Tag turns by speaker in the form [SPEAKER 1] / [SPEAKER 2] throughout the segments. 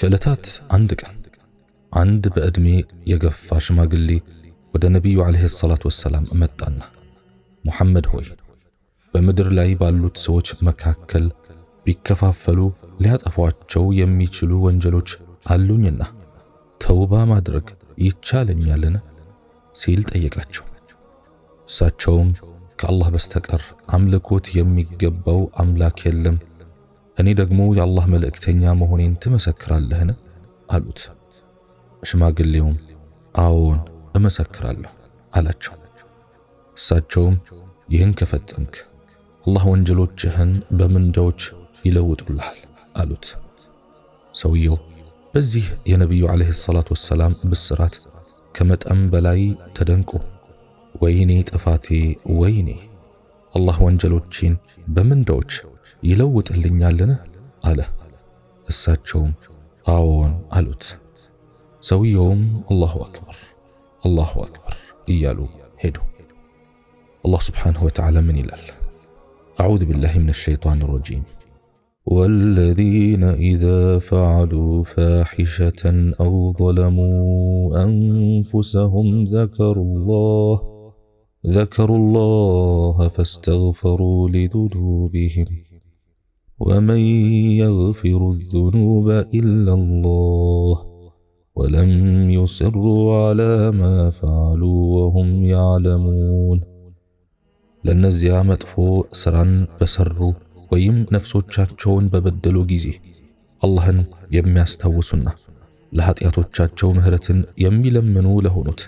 [SPEAKER 1] ከዕለታት አንድ ቀን አንድ በዕድሜ የገፋ ሽማግሌ ወደ ነቢዩ ዓለይሂ ሰላቱ ወሰላም መጣና ሙሐመድ ሆይ፣ በምድር ላይ ባሉት ሰዎች መካከል ቢከፋፈሉ ሊያጠፏቸው የሚችሉ ወንጀሎች አሉኝና ተውባ ማድረግ ይቻለኛልን? ሲል ጠየቃቸው። እሳቸውም ከአላህ በስተቀር አምልኮት የሚገባው አምላክ የለም፣ እኔ ደግሞ የአላህ መልእክተኛ መሆኔን ትመሰክራለህን? አሉት። ሽማግሌውም አዎን እመሰክራለሁ አላቸው። እሳቸውም ይህን ከፈጸምክ አላህ ወንጀሎችህን በምንዳዎች ይለውጡልሃል አሉት። ሰውየው በዚህ የነቢዩ ዓለይሂ ሰላቱ ወሰላም ብስራት ከመጠን በላይ ተደንቆ ወይኔ ጥፋቴ፣ ወይኔ አላህ ወንጀሎቼን በምንዳዎች ይለውጥልኛልን? አለ። እሳቸውም አዎን አሉት። ሰውየውም አላሁ አክበር አላሁ አክበር እያሉ ሄዱ። አላህ ስብሓንሁ ወተዓላ ምን ይላል? أعوذ بالله من الشيطان الرجيم والذين إذا فعلوا فاحشة أو ظلموا أنفسهم ذكروا الله فاستغفروا لذنوبهم ومن يغفر الذنوب إلا الله ولم يصروا على ما فعلوا وهم يعلمون። ለእነዚያ መጥፎ ስራን በሰሩ ወይም ነፍሶቻቸውን በበደሉ ጊዜ አላህን የሚያስታውሱና ለኃጢአቶቻቸው ምህረትን የሚለምኑ ለሆኑት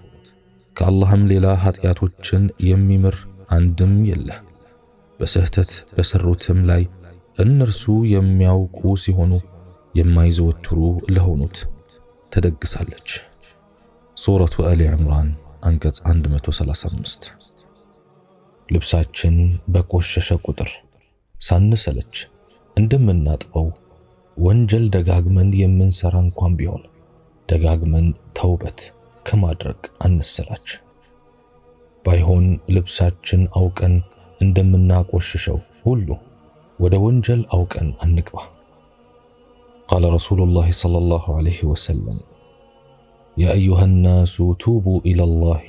[SPEAKER 1] ከአላህም ሌላ ኃጢአቶችን የሚምር አንድም የለ። በስህተት በሰሩትም ላይ እነርሱ የሚያውቁ ሲሆኑ የማይዘወትሩ ለሆኑት ተደግሳለች። ሱረቱ አሊ ዕምራን አንቀጽ 135። ልብሳችን በቆሸሸ ቁጥር ሳንሰለች እንደምናጥበው ወንጀል ደጋግመን የምንሰራ እንኳን ቢሆን ደጋግመን ተውበት ከማድረግ አንሰላች። ባይሆን ልብሳችን አውቀን እንደምናቆሽሸው ሁሉ ወደ ወንጀል አውቀን አንግባ። قال رسول الله صلى الله عليه وسلم يا أيها الناس توبوا إلى الله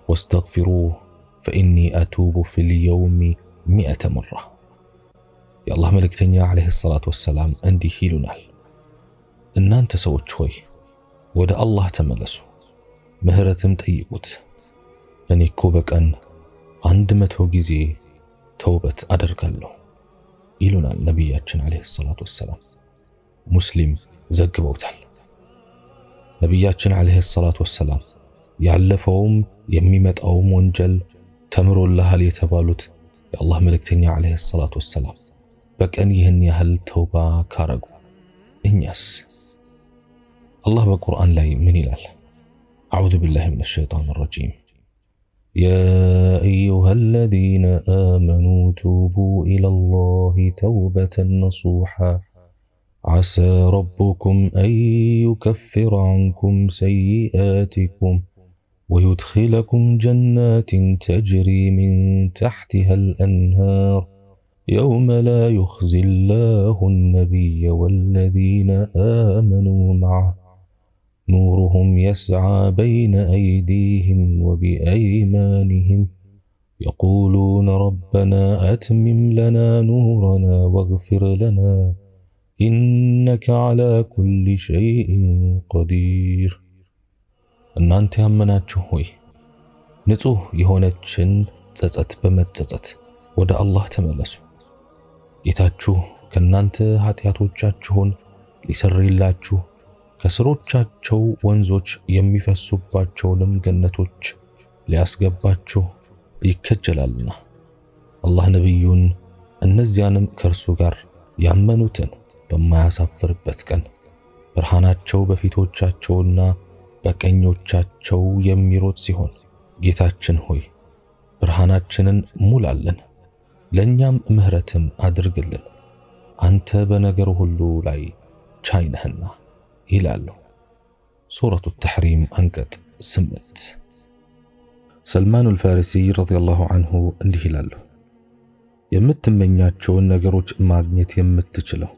[SPEAKER 1] واستغفروه فإني أتوب في اليوم 100 مرة። የአላህ መልእክተኛ ዓለይሂ ሰላቱ ወሰላም እንዲህ ይሉናል፣ እናንተ ሰዎች ሆይ፣ ወደ አላህ ተመለሱ፣ ምህረትም ጠይቁት። እኔ እኮ በቀን 100 ጊዜ ተውበት አደርጋለሁ ይሉናል ነቢያችን ዓለይሂ ሰላቱ ወሰላም። ሙስሊም ዘግበውታል። ነቢያችን ዓለይሂ ሰላቱ ወሰላም ያለፈውም የሚመጣውም ወንጀል ተምሮልሃል የተባሉት የአላህ መልእክተኛ ዓለይሂ ሰላቱ ወሰላም በቀን ይህን ያህል ተውባ ካረጉ እኛስ? አላህ በቁርአን ላይ ምን ይላል? أعوذ بالله من الشيطان الرجيم يا أيها الذين آمنوا توبوا إلى الله توبة نصوحا عسى ربكم أن يكفر عنكم سيئاتكم ويدخلكم جنات تجري من تحتها الأنهار يوم لا يخزي الله النبي والذين آمنوا معه نورهم يسعى بين أيديهم وبأيمانهم يقولون ربنا أتمم لنا نورنا واغفر لنا إنك على كل شيء قدير። እናንተ ያመናችሁ ሆይ፣ ንጹሕ የሆነችን ጸጸት በመጸጸት ወደ አላህ ተመለሱ። ጌታችሁ ከእናንተ ኃጢአቶቻችሁን ሊሰርይላችሁ ከስሮቻቸው ወንዞች የሚፈሱባቸውንም ገነቶች ሊያስገባችሁ ይከጀላልና። አላህ ነቢዩን እነዚያንም ከእርሱ ጋር ያመኑትን በማያሳፍርበት ቀን ብርሃናቸው በፊቶቻቸውና በቀኞቻቸው የሚሮጥ ሲሆን ጌታችን ሆይ፣ ብርሃናችንን ሙላልን፣ ለኛም ምህረትም አድርግልን፣ አንተ በነገር ሁሉ ላይ ቻይ ነህና ይላሉ። ሱረቱ ተሕሪም አንቀጽ 8። ሰልማኑል ፋሪሲ ረዲየላሁ ዐንሁ እንዲህ ይላሉ፣ የምትመኛቸውን ነገሮች ማግኘት የምትችለው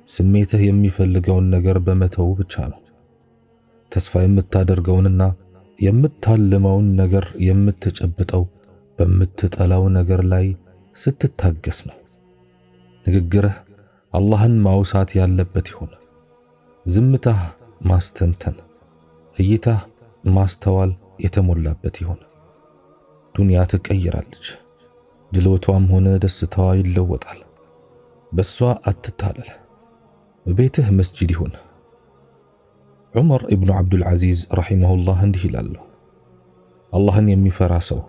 [SPEAKER 1] ስሜትህ የሚፈልገውን ነገር በመተው ብቻ ነው። ተስፋ የምታደርገውንና የምታልመውን ነገር የምትጨብጠው በምትጠላው ነገር ላይ ስትታገስ ነው። ንግግርህ አላህን ማውሳት ያለበት ይሁን። ዝምታህ ማስተንተን፣ እይታህ ማስተዋል የተሞላበት ይሁን። ዱንያ ትቀይራለች፣ ድሎቷም ሆነ ደስታዋ ይለወጣል። በሷ አትታለል። ቤትህ መስጂድ ይሁን። ዑመር ኢብኑ ዓብዱልዓዚዝ ረሒመሁላህ እንዲህ ይላሉ፣ አላህን የሚፈራ ሰው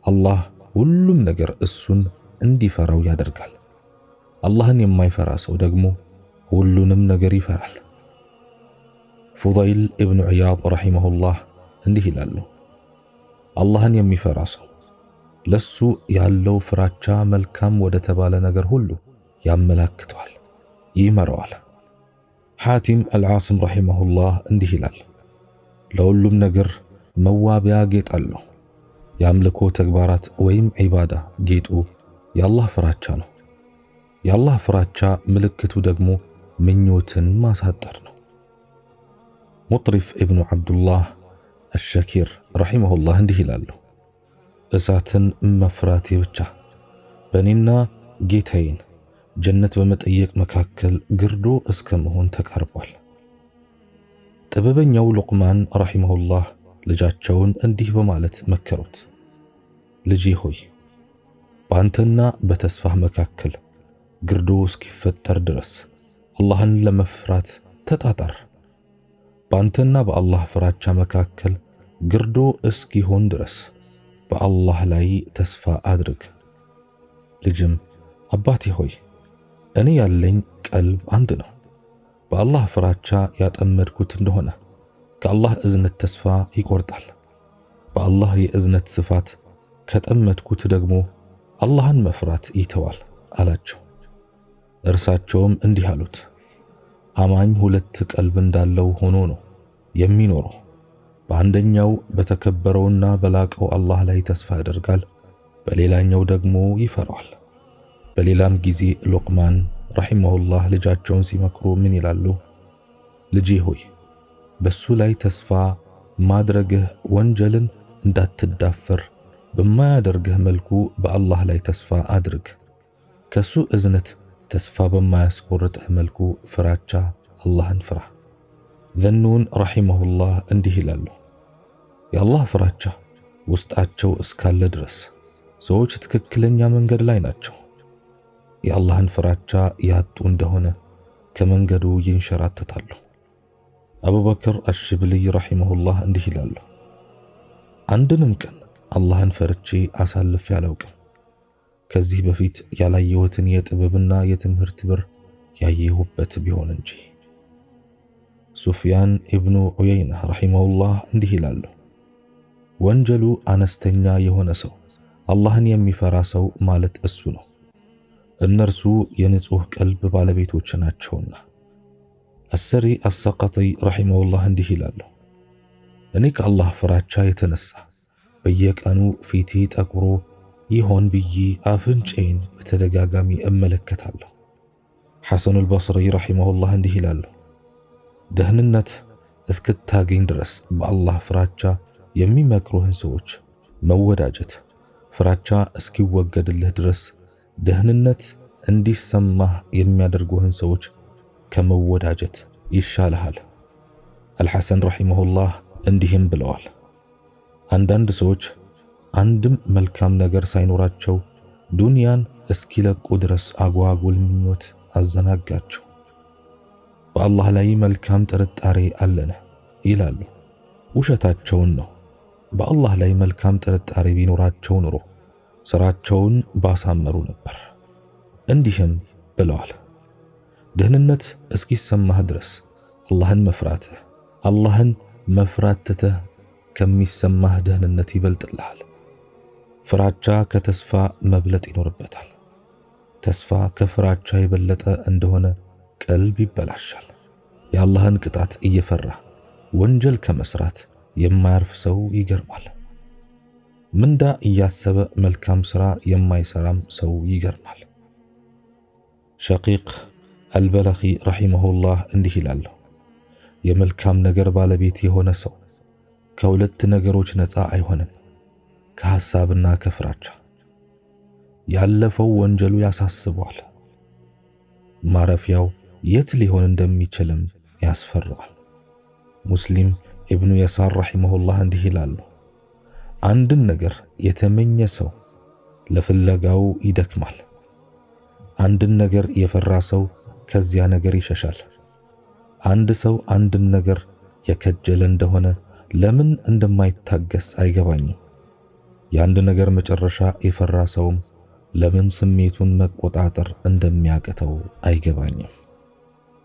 [SPEAKER 1] አላህ ሁሉም ነገር እሱን እንዲፈራው ያደርጋል። አላህን የማይፈራ ሰው ደግሞ ሁሉንም ነገር ይፈራል። ፉዳይል ኢብኑ ዒያድ ረሒመሁላህ እንዲህ ይላሉ፣ አላህን የሚፈራ ሰው ለሱ ያለው ፍራቻ መልካም ወደ ተባለ ነገር ሁሉ ያመላክተዋል፣ ይመራዋል። ሓቲም አልዓስም ረሒመሁላህ እንዲህ ይላል፣ ለሁሉም ነገር መዋቢያ ጌጥ አለው። የአምልኮ ተግባራት ወይም ዒባዳ ጌጡ የአላህ ፍራቻ ነው። የአላህ ፍራቻ ምልክቱ ደግሞ ምኞትን ማሳጠር ነው። ሙጥሪፍ ኢብኑ ዓብዱላህ አሸኪር ረሒመሁላህ እንዲህ ይላሉ፣ እሳትን መፍራቴ ብቻ በእኔና ጌታዬን ጀነት በመጠየቅ መካከል ግርዶ እስከ መሆን ተቃርቧል። ጥበበኛው ሉቅማን ረሒመሁላህ ልጃቸውን እንዲህ በማለት መከሩት፣ ልጄ ሆይ በአንተና በተስፋህ መካከል ግርዶ እስኪፈጠር ድረስ አላህን ለመፍራት ተጣጣር። በአንተና በአላህ ፍራቻ መካከል ግርዶ እስኪሆን ድረስ በአላህ ላይ ተስፋ አድርግ። ልጅም አባቴ ሆይ እኔ ያለኝ ቀልብ አንድ ነው፣ በአላህ ፍራቻ ያጠመድኩት እንደሆነ ከአላህ እዝነት ተስፋ ይቆርጣል። በአላህ የእዝነት ስፋት ከጠመድኩት ደግሞ አላህን መፍራት ይተዋል አላቸው። እርሳቸውም እንዲህ አሉት፣ አማኝ ሁለት ቀልብ እንዳለው ሆኖ ነው የሚኖረው። በአንደኛው በተከበረውና በላቀው አላህ ላይ ተስፋ ያደርጋል፣ በሌላኛው ደግሞ ይፈራዋል። በሌላም ጊዜ ሉቅማን ረሒመሁላህ ልጃቸውን ሲመክሩ ምን ይላሉ? ልጄ ሆይ በሱ ላይ ተስፋ ማድረግህ ወንጀልን እንዳትዳፈር በማያደርግህ መልኩ በአላህ ላይ ተስፋ አድርግ። ከሱ እዝነት ተስፋ በማያስቆርጥህ መልኩ ፍራቻ አላህን ፍራ። ዘኑን ረሒመሁላህ እንዲህ ይላሉ፣ የአላህ ፍራቻ ውስጣቸው እስካለ ድረስ ሰዎች ትክክለኛ መንገድ ላይ ናቸው። የአላህን ፍራቻ ያጡ እንደሆነ ከመንገዱ ይንሸራተታሉ። አቡበክር አሽብልይ ረሒመሁላህ እንዲህ ይላሉ፣ አንድንም ቀን አላህን ፈርቼ አሳልፌ አላውቅም። ከዚህ በፊት ያላየሁትን የጥበብና የትምህርት ብር ያየሁበት ቢሆን እንጂ። ሱፍያን ኢብኑ ዑየይና ረሒመሁላህ እንዲህ ይላሉ፣ ወንጀሉ አነስተኛ የሆነ ሰው አላህን የሚፈራ ሰው ማለት እሱ ነው፣ እነርሱ የንጹህ ቀልብ ባለቤቶች ናቸውና። አሰሪ አሰቀጢ ረሒመሁላህ እንዲህ ይላሉ፣ እኔ ከአላህ ፍራቻ የተነሳ በየቀኑ ፊቴ ጠቁሮ ይሆን ብዬ አፍንጬን በተደጋጋሚ እመለከታለሁ። ሐሰኑል በስሪ ረሒመሁላህ እንዲህ ይላሉ፣ ደህንነት እስክታገኝ ድረስ በአላህ ፍራቻ የሚመክሩህን ሰዎች መወዳጀት፣ ፍራቻ እስኪወገድልህ ድረስ ደህንነት እንዲሰማህ የሚያደርጉህን ሰዎች ከመወዳጀት ይሻልሃል። አልሐሰን ረሒመሁላህ እንዲህም ብለዋል፣ አንዳንድ ሰዎች አንድም መልካም ነገር ሳይኖራቸው ዱንያን እስኪለቁ ድረስ አጓጉል ምኞት አዘናጋቸው። በአላህ ላይ መልካም ጥርጣሬ አለን ይላሉ። ውሸታቸውን ነው። በአላህ ላይ መልካም ጥርጣሬ ቢኖራቸው ኑሮ ስራቸውን ባሳመሩ ነበር። እንዲህም ብለዋል፣ ደህንነት እስኪሰማህ ድረስ አላህን መፍራትህ አላህን መፍራት ትተህ ከሚሰማህ ደህንነት ይበልጥልሃል። ፍራቻ ከተስፋ መብለጥ ይኖርበታል። ተስፋ ከፍራቻ የበለጠ እንደሆነ ቀልብ ይበላሻል። የአላህን ቅጣት እየፈራ ወንጀል ከመስራት የማያርፍ ሰው ይገርማል። ምንዳ እያሰበ መልካም ስራ የማይሰራም ሰው ይገርማል። ሸቂቅ አልበለኺ ረሒመሁላህ እንዲህ ይላሉ፣ የመልካም ነገር ባለቤት የሆነ ሰው ከሁለት ነገሮች ነፃ አይሆንም፣ ከሐሳብና ከፍራቻ። ያለፈው ወንጀሉ ያሳስበዋል፣ ማረፊያው የት ሊሆን እንደሚችልም ያስፈራዋል። ሙስሊም ኢብኑ የሳር ረሒመሁላህ እንዲህ ይላሉ፣ አንድን ነገር የተመኘ ሰው ለፍለጋው ይደክማል። አንድን ነገር የፈራ ሰው ከዚያ ነገር ይሸሻል። አንድ ሰው አንድን ነገር የከጀለ እንደሆነ ለምን እንደማይታገስ አይገባኝም። የአንድ ነገር መጨረሻ የፈራ ሰውም ለምን ስሜቱን መቆጣጠር እንደሚያቅተው አይገባኝም።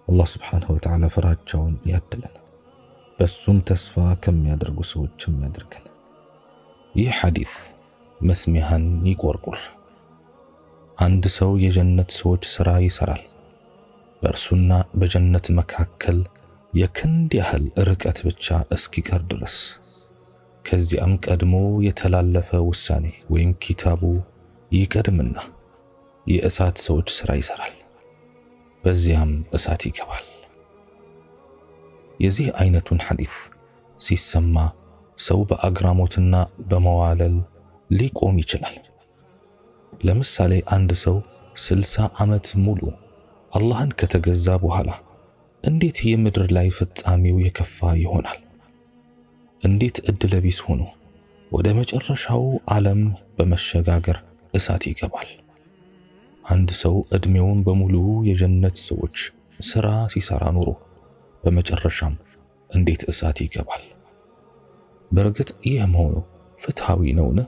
[SPEAKER 1] አላህ ስብሓነሁ ወተዓላ ፍራቻውን ያድለን፣ በሱም ተስፋ ከሚያደርጉ ሰዎችም ያድርገን። ይህ ሐዲስ መስሚያህን ይቆርቁር። አንድ ሰው የጀነት ሰዎች ሥራ ይሠራል። በእርሱና በጀነት መካከል የክንድ ያህል ርቀት ብቻ እስኪቀር ድረስ። ከዚያም ቀድሞ የተላለፈ ውሳኔ ወይም ኪታቡ ይቀድምና የእሳት ሰዎች ሥራ ይሠራል። በዚያም እሳት ይገባል። የዚህ አይነቱን ሐዲስ ሲሰማ ሰው በአግራሞትና በመዋለል ሊቆም ይችላል። ለምሳሌ አንድ ሰው 60 ዓመት ሙሉ አላህን ከተገዛ በኋላ እንዴት የምድር ላይ ፍጻሜው የከፋ ይሆናል? እንዴት ዕድለቢስ ሆኖ ወደ መጨረሻው ዓለም በመሸጋገር እሳት ይገባል? አንድ ሰው ዕድሜውን በሙሉ የጀነት ሰዎች ሥራ ሲሰራ ኖሮ በመጨረሻም እንዴት እሳት ይገባል? በእርግጥ ይህ መሆኑ ፍትሃዊ ነውን?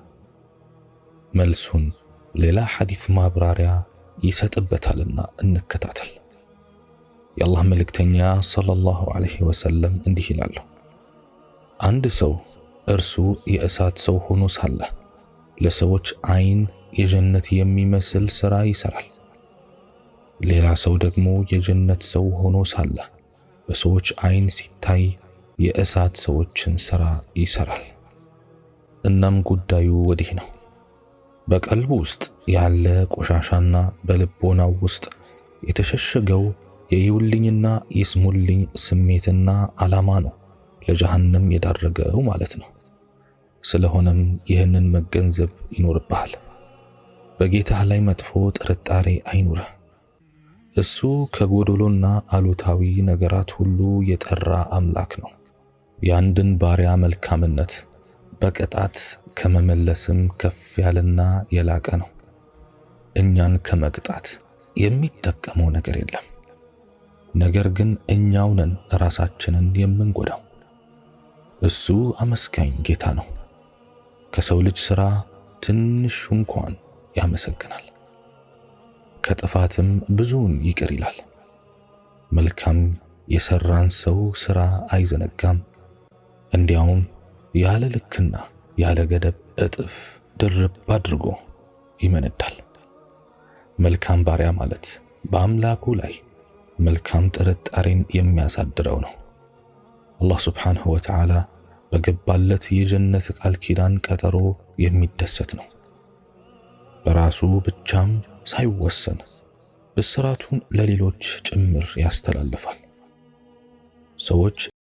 [SPEAKER 1] መልሱን ሌላ ሐዲስ ማብራሪያ ይሰጥበታልና እንከታተል። የአላህ መልእክተኛ ሰለላሁ ዐለይሂ ወሰለም እንዲህ ይላሉ፣ አንድ ሰው እርሱ የእሳት ሰው ሆኖ ሳለ ለሰዎች አይን የጀነት የሚመስል ሥራ ይሠራል። ሌላ ሰው ደግሞ የጀነት ሰው ሆኖ ሳለ በሰዎች አይን ሲታይ የእሳት ሰዎችን ሥራ ይሠራል። እናም ጉዳዩ ወዲህ ነው። በቀልቡ ውስጥ ያለ ቆሻሻና በልቦናው ውስጥ የተሸሸገው የይውልኝና ይስሙልኝ ስሜትና ዓላማ ነው ለጀሃነም የዳረገው ማለት ነው። ስለሆነም ይህንን መገንዘብ ይኖርብሃል። በጌታህ ላይ መጥፎ ጥርጣሬ አይኑርህ። እሱ ከጎዶሎና አሉታዊ ነገራት ሁሉ የጠራ አምላክ ነው። የአንድን ባሪያ መልካምነት በቅጣት ከመመለስም ከፍ ያለና የላቀ ነው። እኛን ከመቅጣት የሚጠቀመው ነገር የለም። ነገር ግን እኛው ነን ራሳችንን የምንጎዳው። እሱ አመስጋኝ ጌታ ነው። ከሰው ልጅ ሥራ ትንሽ እንኳን ያመሰግናል፣ ከጥፋትም ብዙውን ይቅር ይላል። መልካም የሰራን ሰው ሥራ አይዘነጋም። እንዲያውም ያለ ልክና ያለ ገደብ እጥፍ ድርብ አድርጎ ይመነዳል። መልካም ባሪያ ማለት በአምላኩ ላይ መልካም ጥርጣሬን የሚያሳድረው ነው። አላህ ሱብሓነሁ ወተዓላ በገባለት የጀነት ቃል ኪዳን ቀጠሮ የሚደሰት ነው። በራሱ ብቻም ሳይወሰን ብስራቱን ለሌሎች ጭምር ያስተላልፋል። ሰዎች